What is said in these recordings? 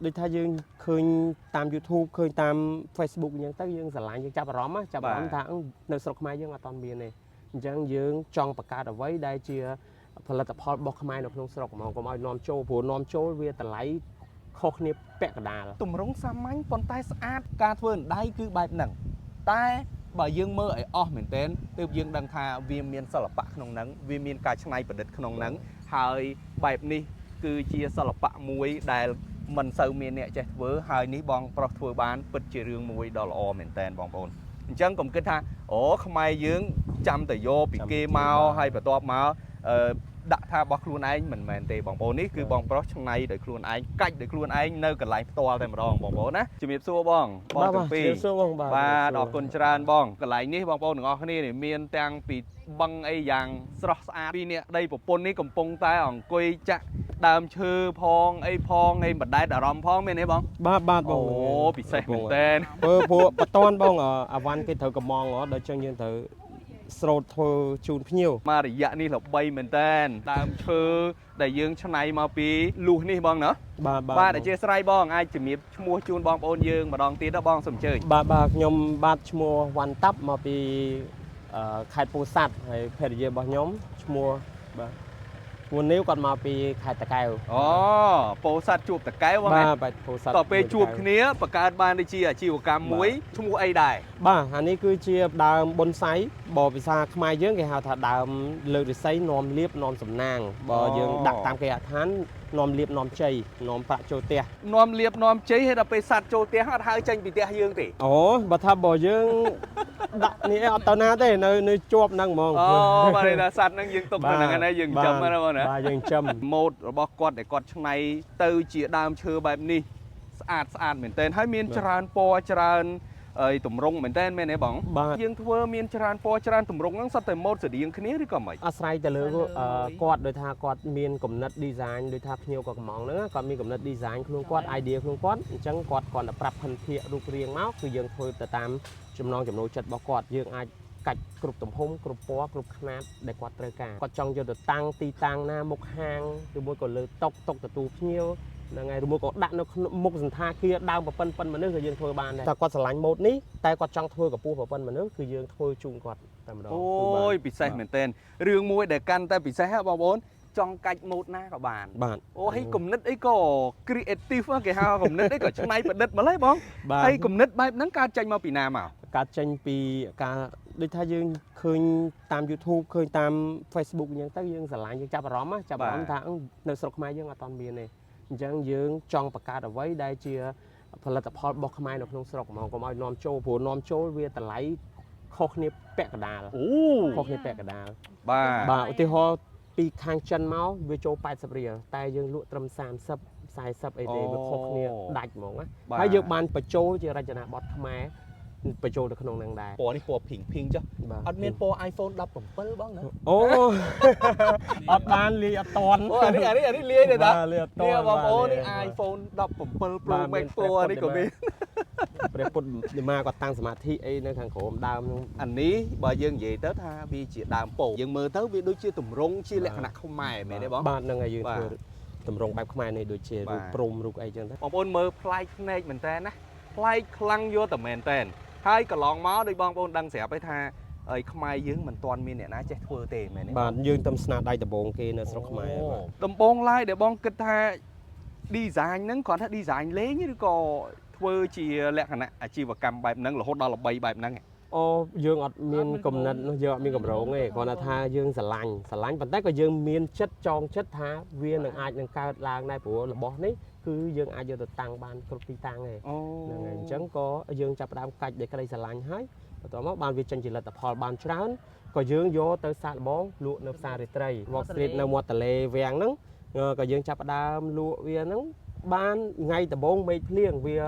ដូចថាយើងឃើញតាម YouTube ឃើញតាម Facebook អញ្ចឹងទៅយើងស្រឡាញ់យើងចាប់អារម្មណ៍ណាចាប់អារម្មណ៍ថានៅស្រុកខ្មែរយើងអត់ទាន់មានទេអញ្ចឹងយើងចង់បង្កើតអ្វីដែលជាផលិតផលរបស់ខ្មែរនៅក្នុងស្រុកហ្មងកុំឲ្យនាំចូលព្រោះនាំចូលវាតម្លៃខុសគ្នាពាក់កណ្ដាល ទម្រង់សាមញ្ញប៉ុន្តែស្អាតការធ្វើអណ្ដៃគឺបែបហ្នឹងតែបើយើងមើលឲ្យអស់មែនទែនទើបយើងដឹងថាវាមានសិល្បៈក្នុងហ្នឹងវាមានការច្នៃប្រឌិតក្នុងហ្នឹងហើយបែបនេះគឺជាសិល្បៈមួយដែលមិនសូវមានអ្នកចេះធ្វើហើយនេះបងប្រុសធ្វើបានពិតជារឿងមួយដ៏ល្អមែនទែនបងប្អូនអញ្ចឹងកុំគិតថាអូខ្មែរយើងចាំតែយកពីគេមកហើយបន្ទាប់មកអឺដាក់ថារបស់ខ្លួនឯងមិនមែនទេបងប្អូននេះគឺបងប្រុសច្នៃដោយខ្លួនឯងកាច់ដោយខ្លួនឯងនៅកន្លែងផ្ទាល់តែម្ដងបងប្អូនណាជំរាបសួរបងបងទាំងពីរ ជំរាបសួរបងបាទ បាទអរគុណច្រើនបងកន្លែងនេះបងប្អូនទាំងអស់គ្នានេះមានទាំងពីបឹងអីយ៉ាងស្រស់ស្អាតពីអ្នកដីប្រពន្ធនេះកំពុងតែអង្គុយចាក់ដើមឈើផងអីផងអីបណ្ដែតអារម្មណ៍ផងមែនទេបង បាទបាទបង អូពិសេសមែនតើ ព្រោះព្រោះបតនបងអាវ៉ាន់គេត្រូវកំងហ៎ដល់ចឹងយើងត្រូវស្រោតធ្វើជូនភ្ញៀវ មករយៈនេះល្បីមែនតើដើមឈើដែលយើងច្នៃមកពីលួសនេះបងណា បាទបាទ បាទអធិស្ឋានបងអាចជំរាបឈ្មោះជូនបងប្អូនយើងម្ដងទៀតណាបងសូមអញ្ជើញ បាទបាទខ្ញុំបាទឈ្មោះវ៉ាន់តាប់មកពីខេត្តពោធិ៍សាត់ហើយភរិយារបស់ខ្ញុំឈ្មោះបាទឈ្មោះនីវគាត់មកពីខេត្តតាកែវ អូពោធិ៍សាត់ជួបតកែវបង បាទ ណា បាទពោធិ៍សាត់ តទៅពេលជួបគ្នាបង្កើតបានដូចជាអាជីវកម្មមួយឈ្មោះអីដែរ បាទអានេះគឺជាដើមបុនសៃបើភាសាខ្មែរយើងគេហៅថាដើមលើករិស័យនាំលៀបនាំសំណាងបើយើងដាក់តាមគេហដ្ឋាននាំលៀបនាំជ័យនាំប្រាក់ចូលផ្ទះ នាំលៀបនាំជ័យហើយដល់ពេលសัตว์ចូលផ្ទះអត់ហៅចេញពីផ្ទះយើងទេ អូបើថាបើយើងដាក់នេះអត់ទៅណាទេនៅនៅជាប់ហ្នឹងហ្មង អូបាទន័យថាសัตว์ហ្នឹងយើងទុកទៅហ្នឹងណាយើងចិញ្ចឹមណាបងណា បាទយើងចិញ្ចឹម ម៉ូតរបស់គាត់ដែលគាត់ច្នៃទៅជាដើមឈើបែបនេះស្អាតស្អាតមែនទែនហើយមានច្រើនពណ៌ច្រើនអីទម្រង់មែនទែនមែនទេបង បាទ យើងធ្វើមានច្រើនពណ៌ច្រើនទម្រង់ហ្នឹងសុទ្ធតែម៉ូតស្រដៀងគ្នាឬក៏មិន អាស្រ័យទៅលើគាត់ដោយថាគាត់មានគំនិត design ដោយថាភ្ញៀវក៏កំងហ្នឹងគាត់មានគំនិត design ខ្លួនគាត់ idea ខ្លួនគាត់អញ្ចឹងគាត់គ្រាន់តែប្រាប់ភិនភាគរូបរាងមកគឺយើងធ្វើទៅតាមចំណងចំណូលចិត្តរបស់គាត់យើងអាចកាច់គ្រប់ទំហំគ្រប់ពណ៌គ្រប់ខ្នាតដែលគាត់ត្រូវការគាត់ចង់យកទៅតាំងទីតាំងណាមុខហាងឬមួយក៏លើតុតុទទួលភ្ញៀវហ្នឹងហើយឬមួយក៏ដាក់នៅក្នុងមុខសន្តាគារដើមប្រប៉ិនប៉ុនមនុស្សក៏យើងធ្វើបានដែរតែគាត់ស្រឡាញ់ម៉ូតនេះតែគាត់ចង់ធ្វើកម្ពស់ប្រប៉ិនមនុស្សគឺយើងធ្វើជូនគាត់តែម្ដង អូ គឺបាន យពិសេសមែនទែនរឿងមួយដែលកាន់តែពិសេសហ៎បងប្អូនចង់កាច់ម៉ូតណាក៏បាន បាទ អូហើយគំនិតអីក៏ creative ហ៎គេហៅគំនិតអីក៏ច្នៃប្រឌិតម្ល៉េះបង បាទ ហើយគំនិតបែបហ្នឹងកើតចេញមកពីណាមក ការចេញពីការដូចថាយើងឃើញតាម YouTube ឃើញតាម Facebook អញ្ចឹងទៅយើងស្រឡាញ់យើងចាប់អារម្មណ៍ណាចាប់អារម្មណ៍ថានៅស្រុកខ្មែរយើងអត់ទាន់មានទេអញ្ចឹងយើងចង់បង្កើតអ្វីដែលជាផលិតផលរបស់ខ្មែរនៅក្នុងស្រុកហ្មងកុំឲ្យនាំចូលព្រោះនាំចូលវាតម្លៃខុសគ្នាពាក់កណ្ដាល អូ ខុសគ្នាពាក់កណ្ដាល បាទ បាទឧទាហរណ៍ពីខាងចិនមកវាចូល80រៀលតែយើងលក់ត្រឹម30 40អីទេវាខុសគ្នាដាច់ហ្មងណាហើយយើងបានបញ្ចូលជារចនាបថខ្មែរបញ្ចូលទៅក្នុងហ្នឹងដែរ ពណ៌នេះពណ៌ភីងភីងចុះ បាទ អត់មានពណ៌ iPhone 17បងណា អូ អត់បានលាយអត់តន់ អូអានេះអានេះអានេះលាយទេតា បាទលាយអត់តន់ នេះបងប្អូននេះ បាទលាយ iPhone 17 Pro បាទ Max ពណ៌នេះក៏មាន ព្រះពុទ្ធនិមាគាត់តាំងសមាធិអីនៅខាងក្រោមដើមហ្នឹង អានេះបើយើងនិយាយទៅថាវាជាដើមពោយើងមើលទៅវាដូចជាទម្រង់ជាលក្ខណៈខ្មែរមែនទេបង បាទហ្នឹងហើយយើង បាទ ធ្វើតម្រងបែបខ្មែរនេះដូចជា បាទ រូបព្រំរូបអីចឹងទៅ បងប្អូនមើលប្លែកភ្នែកមែនតើណាប្លែកខ្លាំងយកតែមែនតើហើយកន្លងមកដូចបងប្អូនដឹងស្រាប់ហើយថាអីខ្មែរយើងមិនទាន់មានអ្នកណាចេះធ្វើទេមែនទេ បាទយើងតំស្នាដៃដំបងគេនៅស្រុកខ្មែរ អូ បាទ ដំបងឡើយដែលបងគិតថា design ហ្នឹងគ្រាន់ថា design លេងឬក៏ធ្វើជាលក្ខណៈអាជីវកម្មបែបហ្នឹងរហូតដល់ល្បីបែបហ្នឹង អូយើងអត់មានគំនិតនោះយើងអត់មានកម្រងទេគ្រាន់តែថាយើងស្រឡាញ់ស្រឡាញ់ប៉ុន្តែក៏យើងមានចិត្តចងចិត្តថាវានឹងអាចនឹងកើតឡើងដែរព្រោះរបស់នេះគឺយើងអាចយកទៅតាំងបានគ្រប់ទីតាំងឯង អូ ហ្នឹងហើយអញ្ចឹងក៏យើងចាប់ផ្ដើមកាច់ដោយក្តីស្រឡាញ់ហើយបន្ទាប់មកបានវាចេញជាលទ្ធផលបានច្រើនក៏យើងយកទៅសាកល្បងលក់នៅផ្សាររាត្រី Walk Street នៅមាត់ទន្លេវាំងហ្នឹងក៏យើងចាប់ផ្ដើមលក់វាហ្នឹងបានថ្ងៃដំបូងមេឃភ្លៀងវា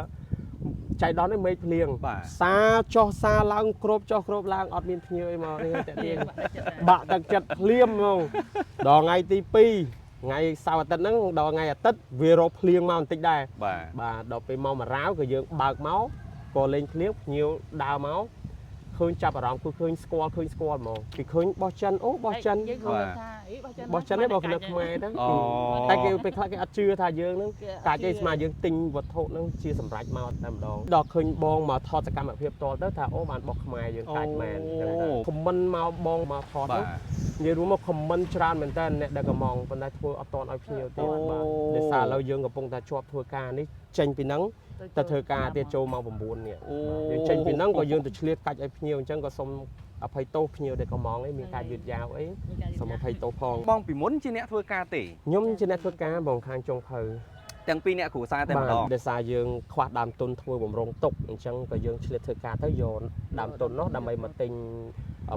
ចៃដន្យនេះមេឃភ្លៀង បាទ សាចុះសាឡើងគ្របចុះគ្របឡើងអត់មានភ្ញៀវអីមកនេះតែទៀងបាក់ទឹកចិត្តភ្លាមហ្មងដល់ថ្ងៃទី2ថ្ងៃសៅរ៍អាទិត្យហ្នឹងដល់ថ្ងៃអាទិត្យវារកភ្លៀងមកបន្តិចដែរ បាទ បាទដល់ពេលមកម្រាវក៏យើងបើកមកក៏លេងភ្លៀងភ្ញៀវដើរមកឃ ឃើញចាប់អារម្មណ៍គឺឃើញស្គាល់ឃើញស្គាល់ហ្មងគេឃើញបោះចិនអូបោះចិន យើងគាត់ថាអីបោះចិន បោះចិនឯងបោះនៅខ្មែរហ្នឹង អូ តែគេពេលខ្លះគេអត់ជឿថាយើងហ្នឹងកាច់ឯងស្មើយើងទិញវត្ថុហ្នឹងជាសម្រាប់មកតែម្ដងដល់ឃើញបងមកថតសកម្មភាពផ្ទាល់ទៅថាអូបានបោះខ្មែរយើងកាច់មែនចឹងទៅ comment មកបងមកថត បាទ ហ្នឹងនិយាយរួមមក comment ច្រើនមែនតើអ្នកដែលកំងប៉ុន្តែធ្វើអត់តន់ឲ្យភ្ញៀវទៀតបាទដោយសារឥឡូវយើងកំពុងតែជាប់ធ្វើការនេះចេញពីហ្នឹងទៅធ្វើការទៀតចូលម៉ោង9នេះ អូ យើងចេញពីហ្នឹងក៏យើងទៅឆ្លៀតកាច់ឲ្យភ្ញៀវអញ្ចឹងក៏សូមអភ័យទោសភ្ញៀវដែលកំងអីមានការយឺតយ៉ាវអីសូមអភ័យទោសផង បងពីមុនជាអ្នកធ្វើការទេ ខ្ញុំជាអ្នកធ្វើការបងខាងចុងភៅ ទាំងពីរអ្នកគ្រួសារតែម្ដង ដោយសារយើងខ្វះដើមទុនធ្វើបំរុងទុកអញ្ចឹងក៏យើងឆ្លៀតធ្វើការទៅយកដើមទុននោះដើម្បីមកទិញ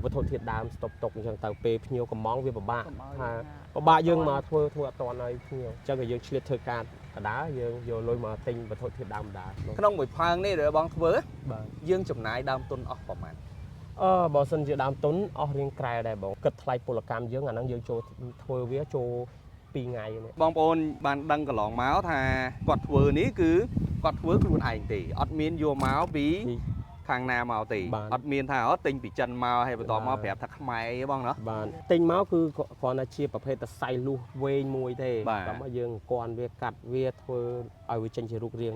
វត្ថុធាតុដើមស្តុបទុកអញ្ចឹងទៅពេលភ្ញៀវកំងវាពិបាកថាពិបាកយើងមកធ្វើធ្វើអត់តាន់ឲ្យភ្ញៀវអញ្ចឹងក៏យើងឆ្លៀតធ្វើការកដាយើងយកលុយមកទិញវត្ថុធាតុដើមដែរ ក្នុងមួយផើងនេះដែលបងធ្វើ បាទ យើងចំណាយដើមទុនអស់ប្រមាណ អឺបើសិនជាដើមទុនអស់រៀងក្រែដែរបងគិតថ្លៃពលកម្មយើងអាហ្នឹងយើងចូលធ្វើវាចូល2ថ្ងៃនេះ បងប្អូនបានដឹងកន្លងមកថាគាត់ធ្វើនេះគឺគាត់ធ្វើខ្លួនឯងទេអត់មានយកមកពីខាងណាមកទេ បាទ អត់មានថាអូទិញពីចិនមកហើយបន្តមក បាទ ប្រាប់ថាខ្មែរអីបងណោះ បាទទិញមកគឺគ្រាន់តែជាប្រភេទតសៃលួសវែងមួយទេ បាទ តែមកយើងអង្គន់វាកាត់វាធ្វើឲ្យវាចេញជារូបរាង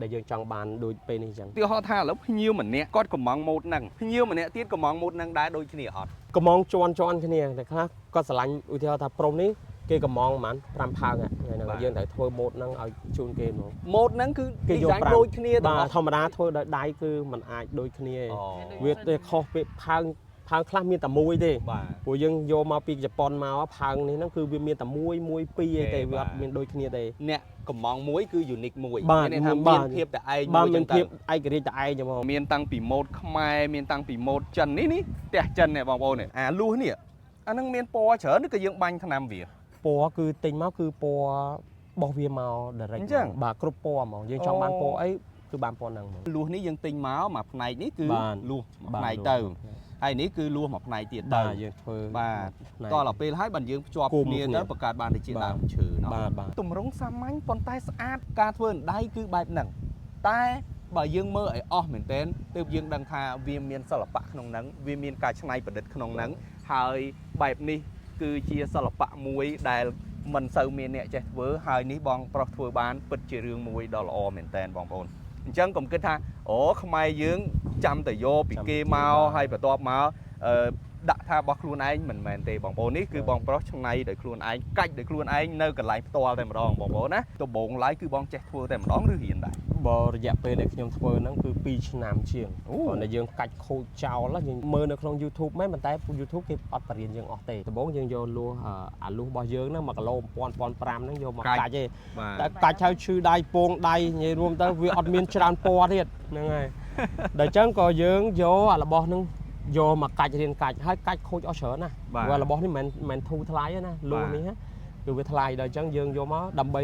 ដែលយើងចង់បានដូចពេលនេះអញ្ចឹង ឧទាហរណ៍ថាឥឡូវភ្ញៀវម្នាក់គាត់កំងម៉ូតហ្នឹងភ្ញៀវម្នាក់ទៀតកំងម៉ូតហ្នឹងដែរដូចគ្នាអត់ កំងជន់ជន់គ្នាតែខ្លះគាត់ស្រឡាញ់ឧទាហរណ៍ថាព្រំនេះគេកំងប្រហែល5ផើងថ្ងៃហ្នឹងយើងត្រូវធ្វើម៉ូតហ្នឹងឲ្យជូនគេហ្មង ម៉ូតហ្នឹងគឺ គេយក design 5 ដូចគ្នាទាំង បាទ អស់ ធម្មតាធ្វើដោយដៃគឺมันអាចដូចគ្នាទេ អូ វាទៅខុសពីផើងផើងខ្លះមានតែមួយទេ បាទ ព្រោះយើងយកមកពីជប៉ុនមកផើងនេះហ្នឹងគឺវាមានតែមួយមួយពីរអីទេ អូខេ វាអត់ បាទ មានដូចគ្នាទេ អ្នកកំងមួយគឺ unique មួយ បាទ មានន័យថា បាទ មានភាពតែឯង បាទ មួយចឹងទៅ មានភាពឯករាជ្យតែឯងហ្មង មានតាំងពីម៉ូតខ្មែរមានតាំងពីម៉ូតចិននេះនេះផ្ទះចិននេះបងប្អូននេះអាលួសនេះអាហ្នឹងមានពណ៌ច្រើនឬក៏យើងបាញ់ថ្នាំវា ពណ៌គឺទិញមកគឺពណ៌របស់វាមក direct អញ្ចឹង ហ្មបាទគ្រប់ពណ៌ហ្មងយើងចង់បានពណ៌អីគឺបានពណ៌ហ្នឹងហ្មង លួសនេះយើងទិញមកមួយផ្នែកនេះគឺ បាទ លួសមួយផ្នែកទៅហើយនេះគឺលួសមួយផ្នែកទៀតទៅ បាទយើងធ្វើ បាទ ផ្នែក តដល់ពេលហើយបានយើងភ្ជាប់ គុំគ្នា គ្នាទៅបង្កើតបានទៅជា បាទ ដើមឈើណោះ បាទបាទ ទម្រង់សាមញ្ញប៉ុន្តែស្អាតការធ្វើអណ្ដៃគឺបែបហ្នឹងតែបើយើងមើលឲ្យអស់មែនទែនទើបយើងដឹងថាវាមានសិល្បៈក្នុងហ្នឹងវាមានការច្នៃប្រឌិតក្នុងហ្នឹងហើយបែបនេះគឺជាសិល្បៈមួយដែលមិនសូវមានអ្នកចេះធ្វើហើយនេះបងប្រុសធ្វើបានពិតជារឿងមួយដ៏ល្អមែនទែនបងប្អូនអញ្ចឹងកុំគិតថាអូខ្មែរយើងចាំតែយកពីគេមកហើយបន្ទាប់មកអឺដាក់ថារបស់ខ្លួនឯងមិនមែនទេបងប្អូននេះគឺបងប្រុសច្នៃដោយខ្លួនឯងកាច់ដោយខ្លួនឯងនៅកន្លែងផ្ទាល់តែម្ដងបងប្អូនណាដំបូងឡើយគឺបងចេះធ្វើតែម្ដងឬរៀនដែរ បើរយៈពេលដែលខ្ញុំធ្វើហ្នឹងគឺ2ឆ្នាំជាង អូ គ្រាន់តែយើងកាច់ខូចចោលណាយើងមើលនៅក្នុង YouTube មែនប៉ុន្តែ YouTube គេអត់បរៀនយើងអស់ទេដំបូងយើងយកលួសអាលួសរបស់យើងហ្នឹង1គីឡូ1000 1500ហ្នឹងយកមកកាច់ទេ បាទ តែកាច់ហើយឈឺដៃពងដៃនិយាយរួមទៅវាអត់មានច្រើនពណ៌ទៀតហ្នឹងហើយដល់អញ្ចឹងក៏យើងយកអារបស់ហ្នឹងយកមកកាច់រៀនកាច់ហើយកាច់ខូចអស់ច្រើនណាស់ បាទ ព្រោះរបស់នេះមិនមែនធូរថ្លៃទេណាលួស បាទ នេះណាគឺវាថ្លៃដល់អញ្ចឹងយើងយកមកដើម្បី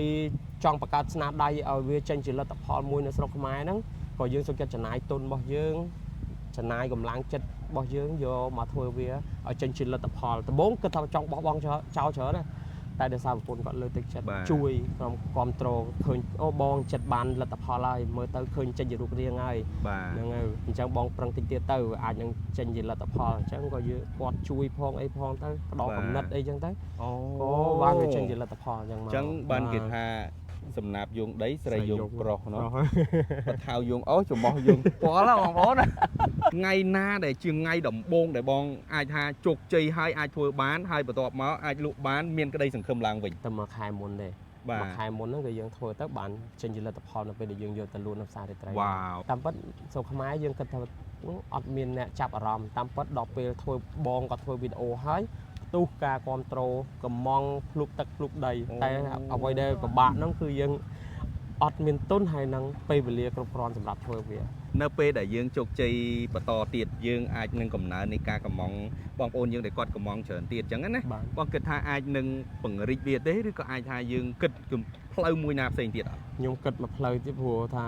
ចង់បង្កើតស្នាដៃឲ្យវាចេញជាលទ្ធផលមួយនៅស្រុកខ្មែរហ្នឹងក៏យើងសុខចិត្តចំណាយទុនរបស់យើងចំណាយកម្លាំងចិត្តរបស់យើងយកមកធ្វើវាឲ្យចេញជាលទ្ធផលដំបូងគិតថាចង់បោះបង់ចោលច្រើនណាតែដោយសារប្រពន្ធគាត់លើកទឹកចិត្ត បាទ ជួយក្រុមគ្រប់ត្រូលឃើញអូបងចិត្តបានលទ្ធផលហើយមើលទៅឃើញចេញជារូបរាងហើយ បាទ ហ្នឹងហើយអញ្ចឹងបងប្រឹងតិចទៀតទៅអាចនឹងចេញជាលទ្ធផលអញ្ចឹងក៏យើងគាត់ជួយផងអីផងទៅផ្ដល់កំណត់អីចឹងទៅ អូ ក៏បានវាចេញជាលទ្ធផលអញ្ចឹងមក អញ្ចឹងបានគេថាសំណាបយងដីស្រីយងប្រុសណោះបថៅយងអូសច្រមុះយងពាល់ហ៎បងប្អូនណាថ្ងៃណាដែលជាថ្ងៃដំបូងដែលបងអាចថាជោគជ័យហើយអាចធ្វើបានហើយបន្ទាប់មកអាចលក់បានមានក្តីសង្ឃឹមឡើងវិញ តែមួយខែមុនទេ បាទ មួយខែមុនហ្នឹងក៏យើងធ្វើទៅបានចេញជាលទ្ធផលនៅពេលដែលយើងយកទៅលក់នៅផ្សាររាត្រី វ៉ាវ តាមពិតស្រុកខ្មែរយើងគិតថាអត់មានអ្នកចាប់អារម្មណ៍តាមពិតដល់ពេលធ្វើបងក៏ធ្វើវីដេអូហើយផ្ទុះការគ្រប់ត្រូលកំងភ្លុកទឹកភ្លុកដីតែអ្វីដែលពិបាកហ្នឹងគឺយើងអត់មានទុនហើយនឹងពេលវេលាគ្រប់គ្រាន់សម្រាប់ធ្វើវា នៅពេលដែលយើងជោគជ័យបន្តទៀតយើងអាចនឹងកំណើននៃការកំងបងប្អូនយើងដែលគាត់កំងច្រើនទៀតអញ្ចឹងណា បាទ បងគិតថាអាចនឹងពង្រីកវាទេឬក៏អាចថាយើងគិតផ្លូវមួយណាផ្សេងទៀតអត់ ខ្ញុំគិតមកផ្លូវទៀតព្រោះថា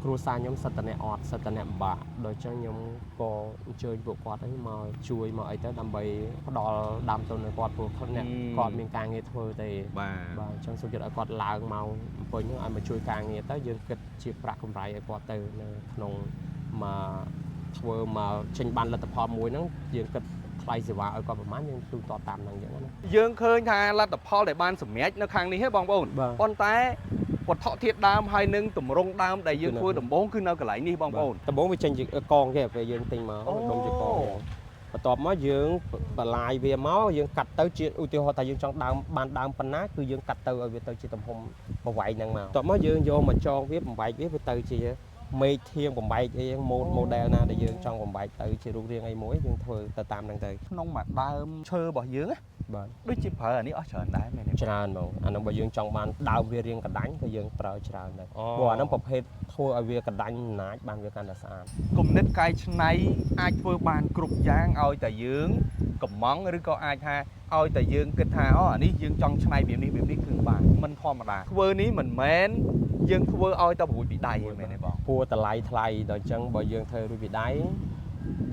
គ្រួសារខ្ញុំសិតតអ្នកអត់សិតតអ្នកពិបាកដល់ចឹងខ្ញុំក៏អញ្ជើញពួកគាត់ហ្នឹងមកជួយមកអីទៅដើម្បីផ្ដល់ដើមទុនឲ្យគាត់ព្រោះគាត់អ្នកគាត់មានការងារធ្វើទេ បាទ បាទអញ្ចឹងសូមចិត្តឲ្យគាត់ឡើងមកអំពេញហ្នឹងឲ្យមកជួយការងារទៅយើងគិតជាប្រាក់កម្រៃឲ្យគាត់ទៅនៅក្នុងមួយ ធ្វើមកចេញបានលទ្ធផលមួយហ្នឹងយើងគិតថ្លៃសេវាឲ្យគាត់ប្រហែលយើងទូទាត់តាមហ្នឹងអញ្ចឹងណា យើងឃើញថាលទ្ធផលដែលបានសម្រេចនៅខាងនេះហ៎បងប្អូន បាទ ប៉ុន្តែវត្ថុធាតុដើមហើយនឹងទម្រង់ដើមដែលយើងធ្វើដំបូងគឺនៅកន្លែងនេះបងប្អូន ដំបូងវាចេញជាកងគេពេលយើងទិញមក អូ ដុំជាកងបន្ទាប់មកយើងបន្លាយវាមកយើងកាត់ទៅជាឧទាហរណ៍ថាយើងចង់ដើមបានដើមប៉ុណ្ណាគឺយើងកាត់ទៅឲ្យវាទៅជាទំហំប្រវែងហ្នឹងមកបន្ទាប់មកយើងយកមកចងវាបំបែកវាវាទៅជាមេឃធៀងបំបែកអីហ្នឹង model ណាដែលយើងចង់បំបែកទៅជារូបរាងអីមួយយើងធ្វើទៅតាមហ្នឹងទៅ ក្នុងមួយដើមឈើរបស់យើងណា បាទ ដូចជាប្រើអានេះអស់ច្រើនដែរមែនទេ ច្រើនហ្មងអាហ្នឹងបើយើងចង់បានដើមវារាងកដាញ់ក៏យើងប្រើច្រើនដែរ អូ ព្រោះអាហ្នឹងប្រភេទធ្វើឲ្យវាកដាញ់ណាចបានវាកាន់តែស្អាត គំនិតកែច្នៃអាចធ្វើបានគ្រប់យ៉ាងឲ្យតែយើងកំងឬក៏អាចថាឲ្យតែយើងគិតថាអូអានេះយើងចង់ច្នៃបែបនេះបែបនេះគឺបានមិនធម្មតាធ្វើនេះមិនមែនយើងធ្វើឲ្យតែរួចពីដៃទេមែនទេបង ព្រោះតម្លៃថ្លៃដល់អញ្ចឹងបើយើងធ្វើរួចពីដៃ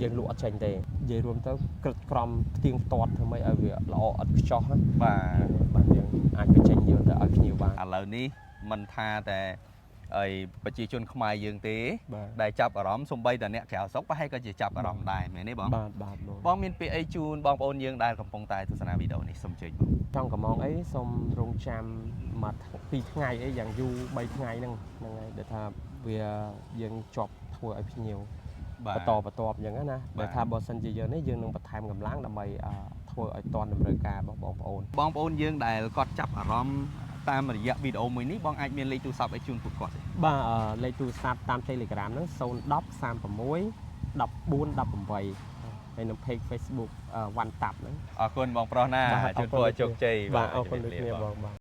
យើងលក់អត់ចេញទេនិយាយរួមទៅក្រឹតក្រំផ្ទៀងផ្ទាត់ធ្វើម៉េចឲ្យវាល្អឥតខ្ចោះណា បាទ បាទយើងអាចបញ្ចេញយកទៅឲ្យភ្ញៀវបាន ឥឡូវនេះមិនថាតែអីប្រជាជនខ្មែរយើងទេ បាទ ដែលចាប់អារម្មណ៍សំបីតែអ្នកក្រៅស្រុកប្រហែលក៏ជាចាប់អារម្មណ៍ដែរមែនទេបង បាទបាទបង បងមានពាក្យអីជូនបងប្អូនយើងដែលកំពុងតែទស្សនាវីដេអូនេះសូមអញ្ជើញបង ចង់កំងអីសូមរងចាំមួយពីរថ្ងៃអីយ៉ាងយូរ3ថ្ងៃហ្នឹងហ្នឹងហើយដែលថាវាយើងជាប់ធ្វើឲ្យភ្ញៀវ បាទ បន្តបន្ទាប់អញ្ចឹងណា បាទ ដែលថាបើសិនជាយើងនេះយើងនឹងបន្ថែមកម្លាំងដើម្បីធ្វើឲ្យតាន់តម្រូវការរបស់បងប្អូន បងប្អូនយើងដែលគាត់ចាប់អារម្មណ៍តាមរយៈវីដេអូមួយនេះបងអាចមានលេខទូរស័ព្ទឲ្យជូនពួកគាត់ទេ បាទលេខទូរស័ព្ទតាម Telegram ហ្នឹង010 36 14 18ហើយនឹង page Facebook វ៉ាន់តាប់ហ្នឹង អរគុណបងប្រុសណា បាទ ជូនពរឲ្យជោគជ័យ បាទអរគុណ ជម្រាបលា ដូចគ្នាបងបាទ